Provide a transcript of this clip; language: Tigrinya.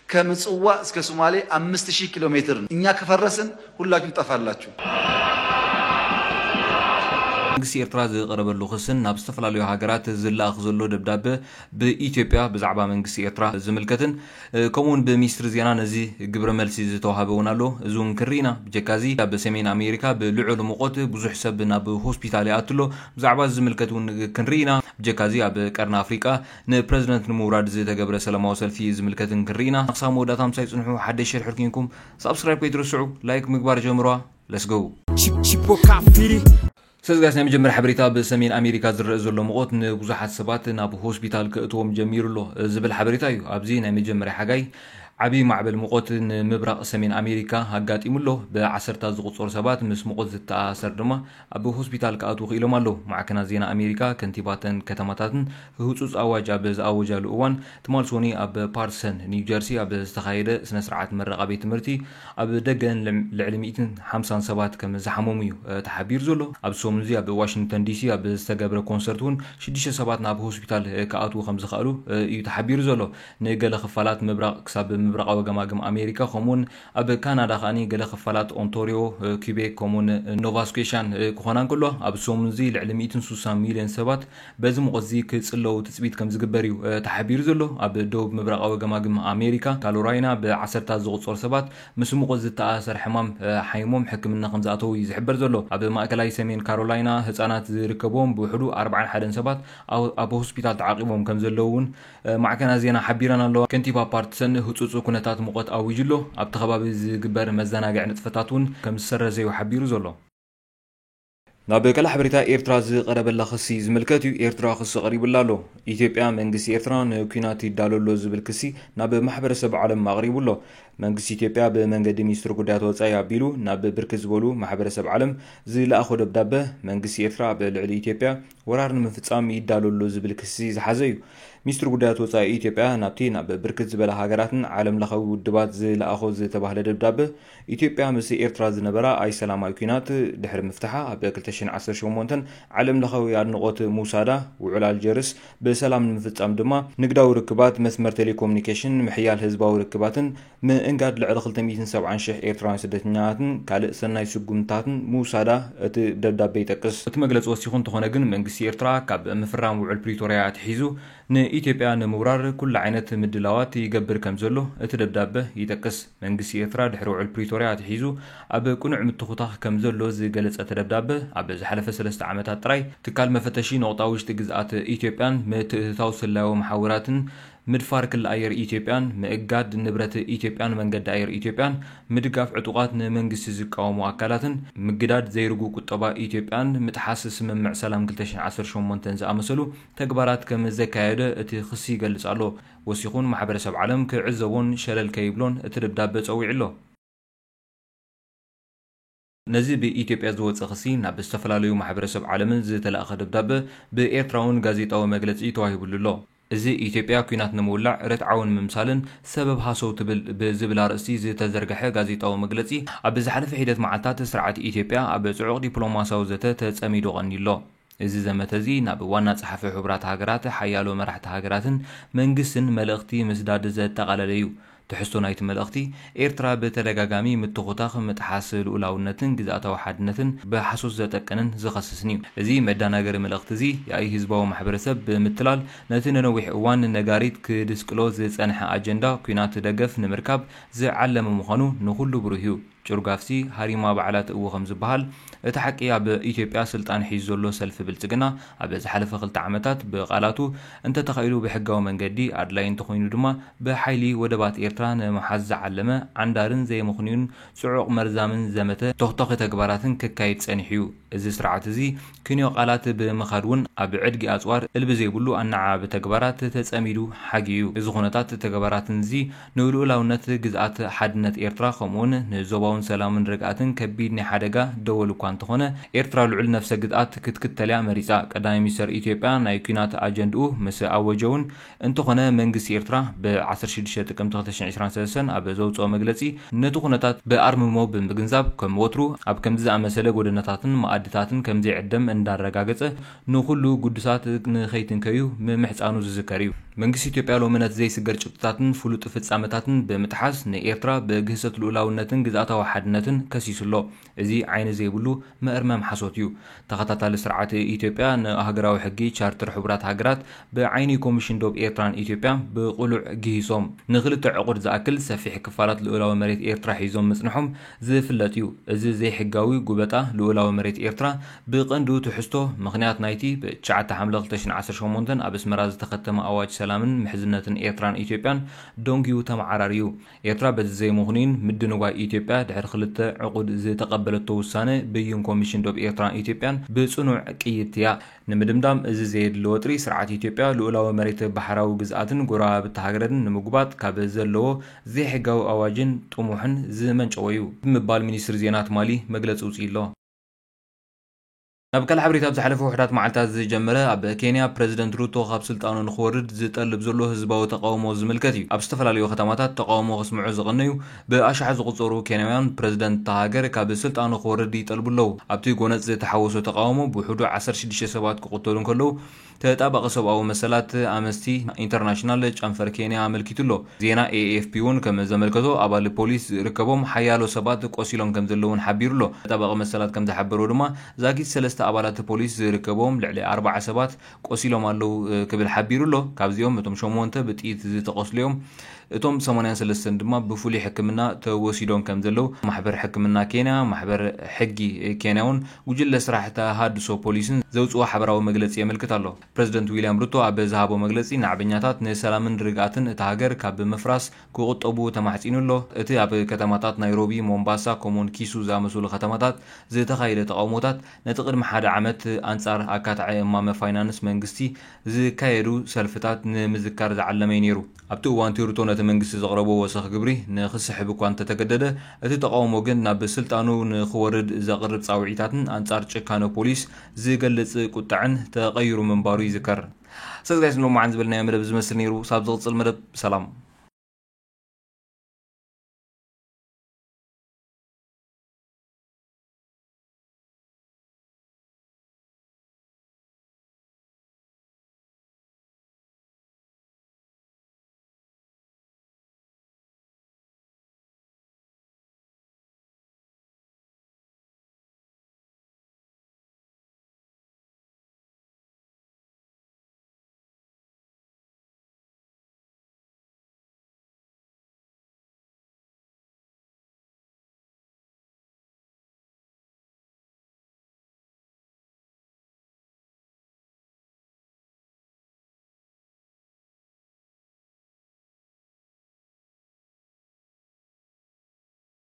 ከምጽዋ እስከ ሶማሌ 5,000 ኪሎ ሜትር ነው። እኛ ከፈረስን ሁላችሁም ትጠፋላችሁ። መንግስቲ ኤርትራ ዝቐረበሉ ክስን ናብ ዝተፈላለዩ ሃገራት ዝለኣኽ ዘሎ ደብዳበ ብኢትዮጵያ ብዛዕባ መንግስቲ ኤርትራ ዝምልከትን ከምኡውን ብሚኒስትሪ ዜና ነዚ ግብረ መልሲ ዝተዋሃበ እውን ኣሎ። እዚ እውን ክንርኢና። ብጀካዚ ኣብ ሰሜን ኣሜሪካ ብልዑል ሙቐት ብዙሕ ሰብ ናብ ሆስፒታል ይኣትሎ። ብዛዕባ ዝምልከት እውን ክንርኢና። ብጀካዚ ኣብ ቀርኒ ኣፍሪቃ ንፕረዚደንት ንምውራድ ዝተገብረ ሰላማዊ ሰልፊ ዝምልከትን ክንርኢና። ክሳብ መወዳእታ ምሳይ ጽንሑ። ሓደሽ ሸር ሕርኪንኩም ሳብስክራይብ ከይትርስዑ፣ ላይክ ምግባር ጀምሯ። ለስገው። Chip chip o kafiri. ሰዝጋስ ናይ መጀመርያ ሓበሬታ። ብሰሜን ኣሜሪካ ዝረአ ዘሎ ሙቐት ንብዙሓት ሰባት ናብ ሆስፒታል ክእትዎም ጀሚሩ ኣሎ ዝብል ሓበሬታ እዩ። ኣብዚ ናይ መጀመርያ ሓጋይ ዓብዪ ማዕበል ሙቐት ንምብራቕ ሰሜን ኣሜሪካ ኣጋጢሙ ኣሎ። ብዓሰርታት ዝቑጸሩ ሰባት ምስ ሙቐት ዝተኣሳሰር ድማ ኣብ ሆስፒታል ክኣትዉ ክኢሎም ኣለዉ። ማዕከናት ዜና ኣሜሪካ ከንቲባተን ከተማታትን ህጹጽ ኣዋጅ ኣብ ዝኣወጃሉ እዋን፣ ትማል ሶኒ ኣብ ፓርሰን ኒውጀርሲ ኣብ ዝተኻየደ ስነ ስርዓት መረቓ ቤት ትምህርቲ ኣብ ደገን ልዕሊ ሚእትን ሓምሳን ሰባት ከም ዝሓመሙ እዩ ተሓቢሩ ዘሎ። ኣብ ሰሙን እዚ ኣብ ዋሽንግተን ዲሲ ኣብ ዝተገብረ ኮንሰርት እውን ሽዱሽተ ሰባት ናብ ሆስፒታል ክኣትዉ ከም ዝኸኣሉ እዩ ተሓቢሩ ዘሎ። ንገለ ክፋላት ምብራቕ ክሳብ ምብራቓዊ ገማግም ኣሜሪካ ከምኡውን ኣብ ካናዳ ከኣ ገለ ክፋላት ኦንቶሪዮ፣ ኪቤክ ከምኡውን ኖቫ ስኮሻን ክኾና እንከሎ ኣብ ሰሙን እዚ ልዕሊ ሚእትን ሱሳን ሚልዮን ሰባት በዚ ሙቐት እዚ ክጽለዉ ትጽቢት ከም ዝግበር እዩ ተሓቢሩ ዘሎ። ኣብ ደቡብ ምብራቓዊ ገማግም ኣሜሪካ ካሮላይና ብዓሰርታት ዝቑጸሩ ሰባት ምስ ሙቐት ዝተኣሳሰር ሕማም ሓይሞም ሕክምና ከም ዝኣተዉ እዩ ዝሕበር ዘሎ። ኣብ ማእከላይ ሰሜን ካሮላይና ህጻናት ዝርከብዎም ብውሕዱ ኣርባዓን ሓደን ሰባት ኣብ ሆስፒታል ተዓቂቦም ከም ዘለዉ እውን ማዕከናት ዜና ሓቢረን ኣለዋ። ከንቲባ ፓርትሰን ህጹጽ ኩነታት ሙቐት ኣዊጁ ኣሎ። ኣብቲ ከባቢ ዝግበር መዘናግዒ ንጥፈታት እውን ከም ዝሰረዘዩ ሓቢሩ ዘሎ። ናብ ካልእ ሓበሬታ ኤርትራ ዝቐረበላ ክሲ ዝምልከት እዩ። ኤርትራ ክሲ ቀሪቡላ ኣሎ። ኢትዮጵያ መንግስቲ ኤርትራ ንኲናት ይዳሎ ኣሎ ዝብል ክሲ ናብ ማሕበረሰብ ዓለም ኣቕሪቡ ኣሎ። መንግስቲ ኢትዮጵያ ብመንገዲ ሚኒስትሪ ጉዳያት ወጻኢ ኣቢሉ ናብ ብርክት ዝበሉ ማሕበረሰብ ዓለም ዝለኣኾ ደብዳበ መንግስቲ ኤርትራ ኣብ ልዕሊ ኢትዮጵያ ወራር ንምፍጻም ይዳሎ ኣሎ ዝብል ክሲ ዝሓዘ እዩ። ሚኒስትሪ ጉዳያት ወጻኢ ኢትዮጵያ ናብቲ ናብ ብርክት ዝበላ ሃገራትን ዓለም ለኻዊ ውድባት ዝለኣኾ ዝተባህለ ደብዳበ ኢትዮጵያ ምስ ኤርትራ ዝነበራ ኣይሰላማዊ ኲናት ድሕሪ ምፍትሓ ኣብ ክልተ ሽሕን ዓሰርተ ሸሞንተን ዓለም ለኻዊ ኣድንቖት ምውሳዳ፣ ውዕል ኣልጀርስ ብሰላም ንምፍጻም ድማ ንግዳዊ ርክባት፣ መስመር ቴሌኮሙኒኬሽን፣ ምሕያል ህዝባዊ ርክባትን ምእንጋድ ልዕሊ ክልተ ሚእትን ሰብዓን ሽሕ ኤርትራውያን ስደተኛታትን ካልእ ሰናይ ስጉምትታትን ምውሳዳ እቲ ደብዳበ ይጠቅስ። እቲ መግለጺ ወሲኹ እንተኾነ ግን መንግስቲ ኤርትራ ካብ ምፍራም ውዕል ፕሪቶርያ ኣትሒዙ ንኢትዮጵያ ንምውራር ኩሉ ዓይነት ምድላዋት ይገብር ከም ዘሎ እቲ ደብዳበ ይጠቅስ። መንግስቲ ኤርትራ ድሕሪ ውዕል ፕሪቶርያ ኣትሒዙ ኣብ ቅኑዕ ምትኹታኽ ከም ዘሎ ዝገለጸ እቲ ደብዳበ፣ ኣብ ዝሓለፈ ሰለስተ ዓመታት ጥራይ ትካል መፈተሺ ነቑጣ ውሽጢ ግዝኣት ኢትዮጵያን ምትእትታው ስላያዊ መሓውራትን ምድፋር ክሊ ኣየር ኢትዮጵያን ምእጋድ ንብረት ኢትዮጵያን መንገዲ ኣየር ኢትዮጵያን ምድጋፍ ዕጡቓት ንመንግስቲ ዝቃወሙ ኣካላትን ምግዳድ ዘይርጉ ቁጠባ ኢትዮጵያን ምጥሓስ ስምምዕ ሰላም ክልተ ሽሕን ዓሰርተ ሸሞንተን ዝኣመሰሉ ተግባራት ከም ዘካየደ እቲ ክሲ ይገልጽ ኣሎ። ወሲኹን ማሕበረሰብ ዓለም ክዕዘቦን ሸለል ከይብሎን እቲ ደብዳበ ጸዊዑ ኣሎ። ነዚ ብኢትዮጵያ ዝወጸ ክሲ ናብ ዝተፈላለዩ ማሕበረሰብ ዓለምን ዝተላእኸ ደብዳበ ብኤርትራውን ጋዜጣዊ መግለጺ ተዋሂቡሉ ኣሎ። እዚ ኢትዮጵያ ኲናት ንምውላዕ ርትዓውን ምምሳልን ሰበብ ሃሰው ትብል ብዝብል ኣርእስቲ ዝተዘርግሐ ጋዜጣዊ መግለጺ ኣብ ዝሓለፈ ሒደት መዓልታት ስርዓት ኢትዮጵያ ኣብ ጽዑቕ ዲፕሎማሲያዊ ዘተ ተጸሚዱ ቀንዩ ኣሎ። እዚ ዘመተ እዚ ናብ ዋና ጸሓፊ ሕቡራት ሃገራት፣ ሓያሎ መራሕቲ ሃገራትን መንግስትን መልእኽቲ ምስዳድ ዘጠቓለለ እዩ። ትሕዝቶ ናይቲ መልእኽቲ፣ ኤርትራ ብተደጋጋሚ ምትኹታኽ ምጥሓስ ልኡላውነትን ግዝኣታዊ ሓድነትን ብሓሶት ዘጠቅንን ዝኸስስን እዩ። እዚ መዳናገሪ መልእኽቲ እዚ የኣይ ህዝባዊ ማሕበረሰብ ብምትላል ነቲ ንነዊሕ እዋን ነጋሪት ክድስቅሎ ዝጸንሐ ኣጀንዳ ኲናት ደገፍ ንምርካብ ዝዓለመ ምዃኑ ንኹሉ ብሩህ እዩ። ጭርጓፍሲ ሃሪማ ባዕላ ትእዊ ከም ዝበሃል፣ እቲ ሓቂ ኣብ ኢትዮጵያ ስልጣን ሒዙ ዘሎ ሰልፊ ብልጽግና ኣብ ዝሓለፈ ክልተ ዓመታት ብቓላቱ እንተተኻኢሉ ብሕጋዊ መንገዲ ኣድላይ እንተኾይኑ ድማ ብሓይሊ ወደባት ኤርትራ ንምሓዝ ዝዓለመ ዓንዳርን ዘይምኽንዩን ጽዑቕ መርዛምን ዘመተ ተኽተኺ ተግባራትን ክካይድ ጸኒሑ እዩ። እዚ ስርዓት እዚ ክንዮ ቃላት ብምኻድ እውን ኣብ ዕድጊ ኣጽዋር እልቢ ዘይብሉ ኣነዓባቢ ተግባራት ተጸሚዱ ሓጊኡ። እዚ ኩነታት ተግባራትን እዚ ንልኡላውነት ግዝኣት ሓድነት ኤርትራ ከምኡውን ንዞባውን ሰላምን ርግኣትን ከቢድ ናይ ሓደጋ ደወል እኳ እንተኾነ ኤርትራ ልዑል ነፍሰ ግዝኣት ክትክተል እያ መሪጻ። ቀዳማይ ሚኒስተር ኢትዮጵያ ናይ ኲናት ኣጀንድኡ ምስ ኣወጀ እውን እንተኾነ መንግስቲ ኤርትራ ብ ዓሰርተ ሽዱሽተ ጥቅምቲ ክልተ ሽሕን ዕስራን ሰለስተን ኣብ ዘውፅኦ መግለፂ ነቲ ኩነታት ብኣርምሞ ብምግንዛብ ከም ወትሩ ኣብ ከምዚ ዝኣመሰለ ጎደናታትን መኣድታትን ከም ዘይዕደም እንዳረጋገፀ ንኹሉ ግዱሳት ንኸይትንከዩ ምምሕፃኑ ዝዝከር እዩ። መንግስቲ ኢትዮጵያ ሎሚ ነቲ ዘይስገር ጭብጥታትን ፍሉጥ ፍጻመታትን ብምጥሓስ ንኤርትራ ብግህሰት ልኡላውነትን ግዝኣታዊ ሓድነትን ከሲሱ ኣሎ። እዚ ዓይኒ ዘይብሉ መእርመም ሓሶት እዩ። ተኸታታሊ ስርዓት ኢትዮጵያ ንሃገራዊ ሕጊ፣ ቻርተር ሕቡራት ሃገራት፣ ብዓይኒ ኮሚሽን ዶብ ኤርትራን ኢትዮጵያ ብቕሉዕ ግሂሶም። ንክልተ ዕቑድ ዝኣክል ሰፊሕ ክፋላት ልኡላዊ መሬት ኤርትራ ሒዞም ምጽንሖም ዝፍለጥ እዩ። እዚ ዘይሕጋዊ ጉበጣ ልኡላዊ መሬት ኤርትራ ብቐንዱ ትሕዝቶ ምኽንያት ናይቲ ብ ትሽዓተ ሓምለ ክልተ ሽሕን ዓሰርተ ሸሞንተን ኣብ ኣስመራ ዝተኸተመ ኣዋጅ ሰላምን ምሕዝነትን ኤርትራን ኢትዮጵያን ደንጉዩ ተመዓራርዩ። ኤርትራ በዚ ዘይምኽኑይን ምድንጓይ ኢትዮጵያ ድሕሪ ክልተ ዕቑድ ዝተቐበለቶ ውሳነ ብይን ኮሚሽን ዶብ ኤርትራን ኢትዮጵያን ብጽኑዕ ቅይድቲ እያ። ንምድምዳም፣ እዚ ዘየድሊ ወጥሪ ስርዓት ኢትዮጵያ ልኡላዊ መሬት፣ ባሕራዊ ግዝኣትን ጎረባብቲ ሃገራትን ንምጉባጥ ካብ ዘለዎ ዘይሕጋዊ ኣዋጅን ጥሙሕን ዝመንጨወ እዩ ብምባል ሚኒስትሪ ዜና ትማሊ መግለጺ ኣውጺኡ ኣሎ። ናብ ካልእ ሓበሬታ፣ ኣብ ዝሓለፈ ውሑዳት መዓልታት ዝጀመረ ኣብ ኬንያ ፕረዚደንት ሩቶ ካብ ስልጣኑ ንክወርድ ዝጠልብ ዘሎ ህዝባዊ ተቃውሞ ዝምልከት እዩ። ኣብ ዝተፈላለዩ ከተማታት ተቃውሞ ከስምዑ ዝቐነዩ ብኣሽሓት ዝቑጸሩ ኬንያውያን ፕረዚደንት እታ ሃገር ካብ ስልጣኑ ክወርድ ይጠልቡ ኣለዉ። ኣብቲ ጎነጽ ዝተሓወሶ ተቃውሞ ብውሕዱ ዓሰርተ ሽዱሽተ ሰባት ክቕተሉ እንከለዉ፣ ተጣባቒ ሰብኣዊ መሰላት ኣምነስቲ ኢንተርናሽናል ጨንፈር ኬንያ ኣመልኪቱ ኣሎ። ዜና ኤ ኤፍ ፒ እውን ከም ዘመልከቶ፣ ኣባል ፖሊስ ዝርከቦም ሓያሎ ሰባት ቆሲሎም ከም ዘለውን ሓቢሩ ኣሎ። ተጣባቒ መሰላት ከም ዝሓበሮ ድማ፣ ዛጊት ሰለስተ ኣባላት ፖሊስ ዝርከቦም ልዕሊ ኣርባዓ ሰባት ቆሲሎም ኣለዉ፣ እ፣ ክብል ሓቢሩ ኣሎ። ካብዚኦም እቶም ሸሞንተ ብጥይት ዝተቆስሉ እዮም። እቶም ሰማንያን ሰለስተን ድማ ብፍሉይ ሕክምና ተወሲዶም ከም ዘለዉ ማሕበር ሕክምና ኬንያ፣ ማሕበር ሕጊ ኬንያ እውን ጉጅለ ስራሕ ተሃድሶ ፖሊስን ዘውፅኦ ሓበራዊ መግለፂ የመልክት ኣሎ። ፕረዚደንት ዊልያም ሩቶ ኣብ ዝሃቦ መግለፂ፣ ናዕበኛታት ንሰላምን ርግኣትን እታ ሃገር ካብ ምፍራስ ክቑጠቡ ተማሕጺኑ ኣሎ። እቲ ኣብ ከተማታት ናይሮቢ፣ ሞምባሳ፣ ከምኡውን ኪሱ ዝኣመሰሉ ከተማታት ዝተኻየደ ተቃውሞታት፣ ነቲ ቅድሚ ሓደ ዓመት ኣንጻር ኣካታዒ እማመ ፋይናንስ መንግስቲ ዝካየዱ ሰልፍታት ንምዝካር ዝዓለመ እዩ ነይሩ። ኣብቲ እዋን እቲ ሩቶ ነቲ መንግስቲ ዘቕረቦ ወሰኽ ግብሪ ንክስሕብ እኳ እንተተገደደ፣ እቲ ተቃውሞ ግን ናብ ስልጣኑ ንክወርድ ዘቕርብ ጻውዒታትን ኣንጻር ጭካነ ፖሊስ ዝገልጽ ቁጥዐን ተቐይሩ ምንባሩ ይዝከር። ሰግዳይስ ንሎማዓን ዝበልናዮ መደብ ዝመስል ነይሩ። ሳብ ዝቕጽል መደብ ሰላም።